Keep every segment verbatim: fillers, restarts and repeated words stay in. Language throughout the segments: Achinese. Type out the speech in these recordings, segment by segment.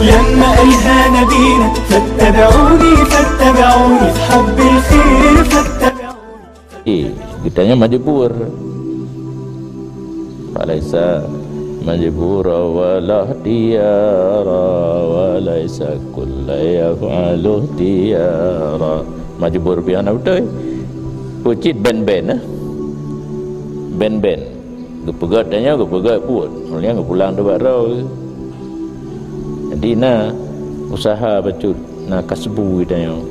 لما أيها نبينا فاتبعوني، فاتبعوني في حب الخير، فاتبعوني. Eh, geutanyoe majbur. Falaisa majbura wala ikhtiyara, walaisa kullu yaf'alu ikhtiyara. Majbur pian beutôi. Peue cit ben-ben, eh? Ben-ben. Geupeugöt tanyoe, geupeugöt buet. Kemudian geupulang teuh bak droe. Jadi na usaha bacut, na kasbu tanyoe.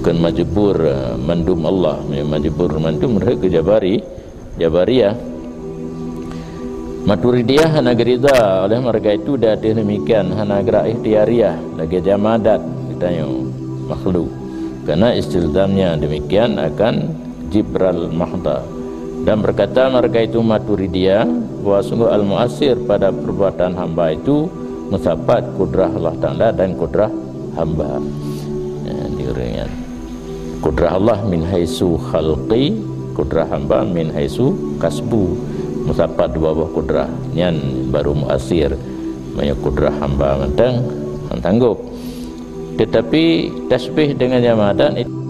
Bukan majbur, eh, mandum Allah. Meunyoe majbur mandum, rhot keu Jabari, Jabariyah. Maturidiyah hana geuridha, oleh marga itu di ateueh demikian hana gerak ikhtiyariyah lagèe jamadat geutanyoe makhluk. Karena istilzamnya demikian akan jibral mahdha. Dan berkata mereka itu Maturidiyah bahwa sungguh al-muassir pada perbuatan hamba itu musapat kudrah Allah Ta'ala dan kudrah hamba. Ya, diuringan. Kudrah Allah min haitsu khalqi, kudrah hamba min haitsu kasbu. Musapat dua boh kudrah. Nyan baru muassir. Meunyoe kudrah hamba mantong, hana sanggob. Tetapi tasbih dengan jamadat itu